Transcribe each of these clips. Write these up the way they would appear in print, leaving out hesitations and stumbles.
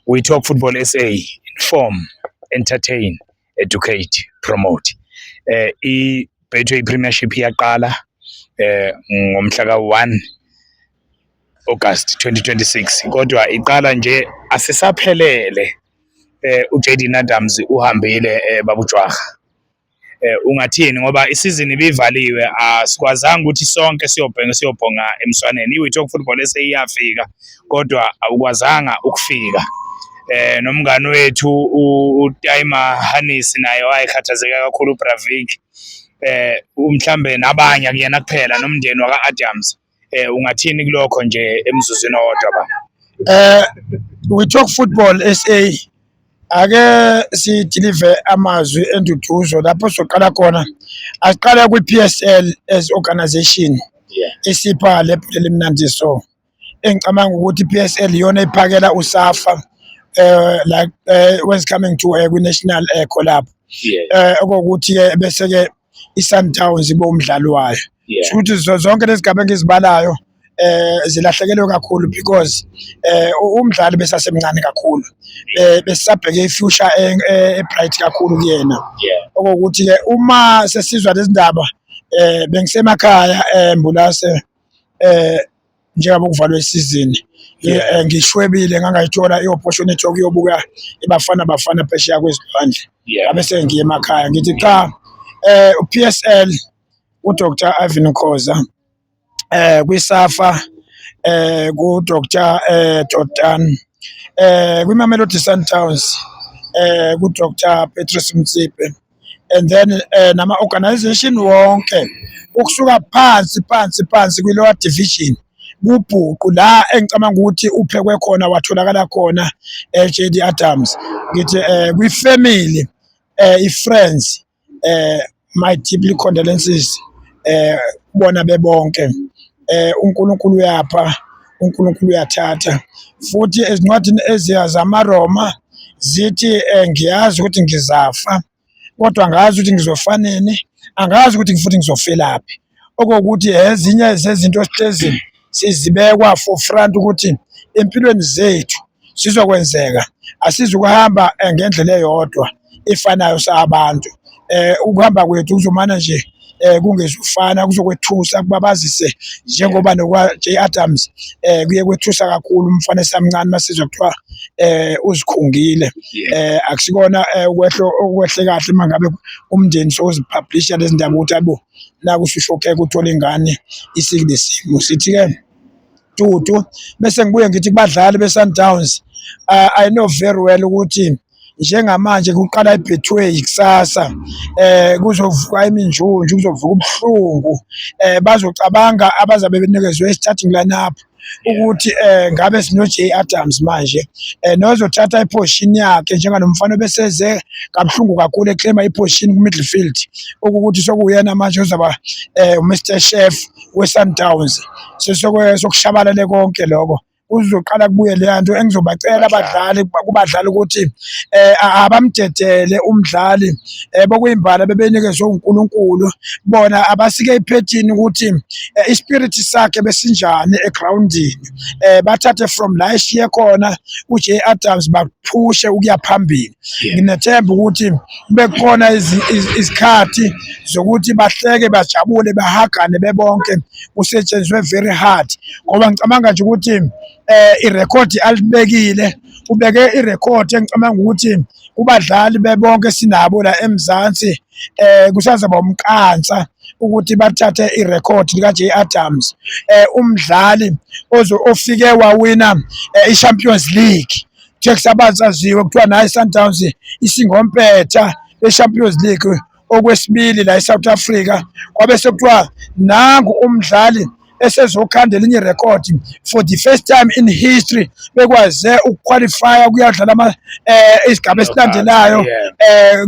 We Talk Football SA, inform, entertain, educate, promote. I-Betway Premiership iyaqala ngomhla ka-1 August 2026, kodwa iqala nje asisaphelele. UJayden Adams uhambile, babujwaha. Ungathini ngoba isizini ibivaliwe, asikwazanga ukuthi sonke siyobhenga siyobhonga emswaneni. I-We Talk Football SA iyafika, kodwa awukwazanga ukufika. Nomngani wethu uTimer Hanisi naye wayekhathazeka kakhulu, uBravik, mhlambe nabanye, akuyena kuphela, nomndeni waka-Adams. Ungathini kulokho nje emzuzwini owodwa ba? We Talk Football SA, ake si-deliver amazwi enduduzo lapho soqala khona. Asiqale kwi-PSL as organization isipha le bhola elimnandi. So engicabanga ukuthi i-PSL iyona ephakela uSAFA like when it's coming to kwi-national collab, okokuthi ke bese ke i-Sundowns ibe umdlali wayo. Ukuthi zonke lezi gaba engizibalayo zilahlekelwe kakhulu because umdlali besasemncane kakhulu, besisabheke i-future e-bright kakhulu kuyena. Okokuthi ke uma sesizwa lezi ndaba, bengisemakhaya eMbulase, njengoba kuvalwe isizini, ngishwebile, ngangayithola i-opportunity yokuyobuka iBafana Bafana phesheya kwezilwandle. Ngabe sengiye emakhaya, ngithi cha, uPSL, uDr Irvin Khoza, kwiSAFA, ku Dr Jordan, kwiMamelodi Sundowns, ku Dr Patrice Motsepe, and then nama organization wonke ukusuka phansi phansi phansi kwi lower division, kubhuqu la engicabanga ukuthi uphekwe khona, watholakala khona JD Adams. Ngithi kwi-family, i-friends, my deeply condolences bona bebonke. UNkulunkulu uyapha, uNkulunkulu uyathatha. Futhi ezincwadini eziya zamaRoma zithi, ngiyazi ukuthi ngizafa, kodwa angazi ukuthi ngizofa nini, angazi ukuthi futhi ngizofelaphi. Okokuthi ezinye zezinto esihlezi sizibekwa for front ukuthi empilweni zethu sizokwenzeka, asizukuhamba ngendlela eyodwa efanayo sabantu. Ukuhamba kwethu kuzomana nje kungezufana, kuzokwethusa, kubabazise, njengoba nokwa Jay Adams kuye kwethusa kakhulu umfana esamncane masizwa kuthiwa uzikhungile. Akusikona ukwehlo okwehle kahle mangabe umndeni sozi-publisha lezi ndaba ukuthi abo naku usushokheka uthola ingane isikulesimo. Sithi ke tutu, bese ngibuye ngithi kubadlali be-Sundowns, I know very well ukuthi njengamanje kuqala iBetway kusasa, kuzovuka iminjunju, kuzovuka ubuhlungu. Bazocabanga abazabe benikezwe starting lineup ukuthi ngabe sino Jay Adams manje nozothatha i-position yakhe, njenganomfana beseze kabuhlungu kakhulu e-claima i-position ku midfield, ukuthi sokuyena manje ozaba uMr Chef we-Sundowns. Sesokwe sokushabalale konke lokho, kuzoqala kubuye leya nto engizobacela abadlali, kubadlali ukuthi abamdedele umdlali bokuyimbala bebenikezwe uNkulunkulu. Bona abasike iphethini ukuthi i-spirit sakhe besinjani egroundini, bathathe from la eshiye khona uJay Adams, baphushe ukuya phambili. Nginethemba ukuthi bekukhona izikhathi zokuthi bahleke, bajabule, bahagane bebonke, kusetshenzwe very hard, ngoba ngicabanga nje ukuthi irekhodi alibekile, ubeke irekhodi engicabanga ukuthi kubadlali bebonke sinabo la eMzansi kusazaba umqansa ukuthi bathathe irekhodi lika Jay Adams, umdlali ozo ofike wawina iChampions League. Kuthe kusabazaziwe kuthiwa nayi Sundowns isingompetha beChampions League okwesibili la eSouth Africa, kwabe sekuthiwa nangu umdlali esezokhanda elinye irekhodi for the first time in history bekwaze uku-qualifya ukuyadlala ama isigaba esilandelayo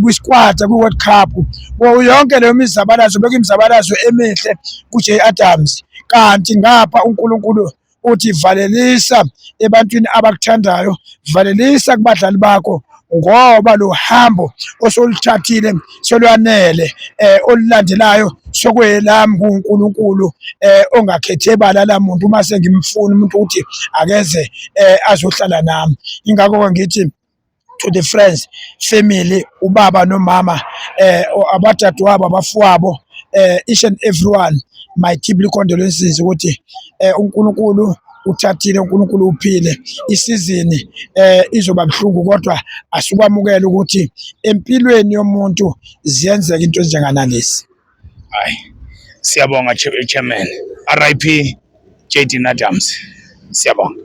kwi-squad kwi-World Cup. Yonke leyo mizabalazo bekuyimizabalazo emihle kuJay Adams, kanti ngapha uNkulunkulu uthi valelisa ebantwini abakuthandayo, valelisa kubadlali bakho. Ngoba lo hambo osoluthathile solwanele, olulandelayo sokwelami kuNkulunkulu ongakhethe bala lamuntu uma sengimfuna umuntu ukuthi akeze azohlala nami. Ingakho-ke ngithi to the friends, family, ubaba nomama, abadadewabo, abafowabo, each and everyone, my deeply condolences ukuthi uNkulunkulu uthathile, uNkulunkulu uphile. Isizini izoba buhlungu, kodwa asikwamukele ukuthi empilweni yomuntu ziyenzeka into ezinjenganalezi. Hayi, siyabonga, Chairman. RIP Jaden Adams, siyabonga.